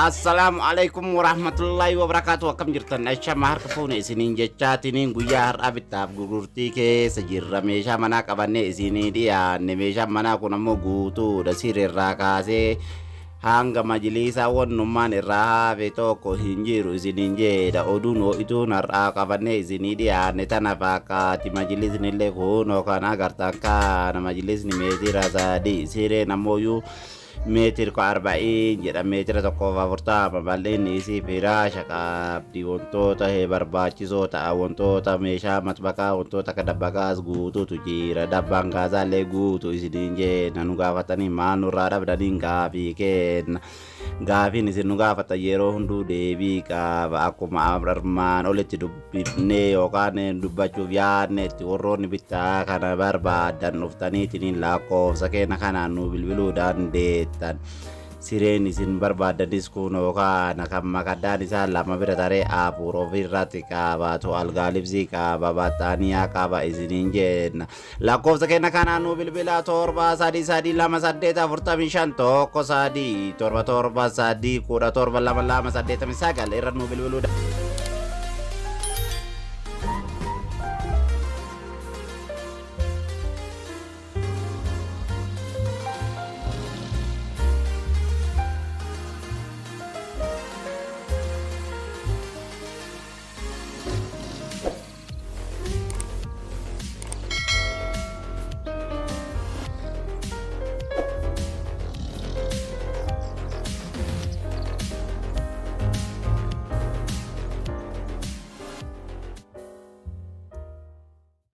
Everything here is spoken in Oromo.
Assalaamu alaikum warahmatullahi wabarakaatu. Akkam jirtan? Ashama harka fuune isiniin jechaatiniin guyyaa har'aa bittaaf gurgurtii keessa jirra. Meeshaa manaa qabannee isinii dhiyaanne. Meeshaan manaa kun ammoo guutuudha. Sireerraa kaasee hanga majliisaa wannummaan irraa hafe tokko hin jiru isiniin jedha. Oduun ho'ituun har'aa qabannee isinii dhiyaanne tana fakkaati. Majliisni illee kunoo kan agartan kana. Majliisni meetira 3, sireen ammoo meetir 40 jedha, meetira 1.40 bal'inni isii. Firaasha qabdi, wantoota barbaachisoo ta'a, wantoota meeshaa matbaqaa, wantoota akka dabbaqaas guutuutu jira. Dabbaan gaazaallee guutu isiniin jenna. Nu gaafatanii maal nurraa dhabdaniin gaafii kenna. Gaafiin isin nu gaafatan yeroo hunduu deebii qaba. Akkuma armaan olitti dubbifnee yookaan dubbachuuf yaadnetti, warroonni bittaa kana barbaadan dhuftaniitiin lakkoofsa keenya kanaan nu bilbiluu dandeettan. Sireen isin barbaadanis kun yookaan kan makaddaan isaa 2 bira taree 4 ofirratti qabatu, algaa libsii qaba, baxxaaniyaa qaba isiniin jenna. Lakkoofsa keenya kanaan nu bilbila: 7 3 3 2 8 45 1 3 7 7 3 17 2 2 89 irra nu bilbiluu.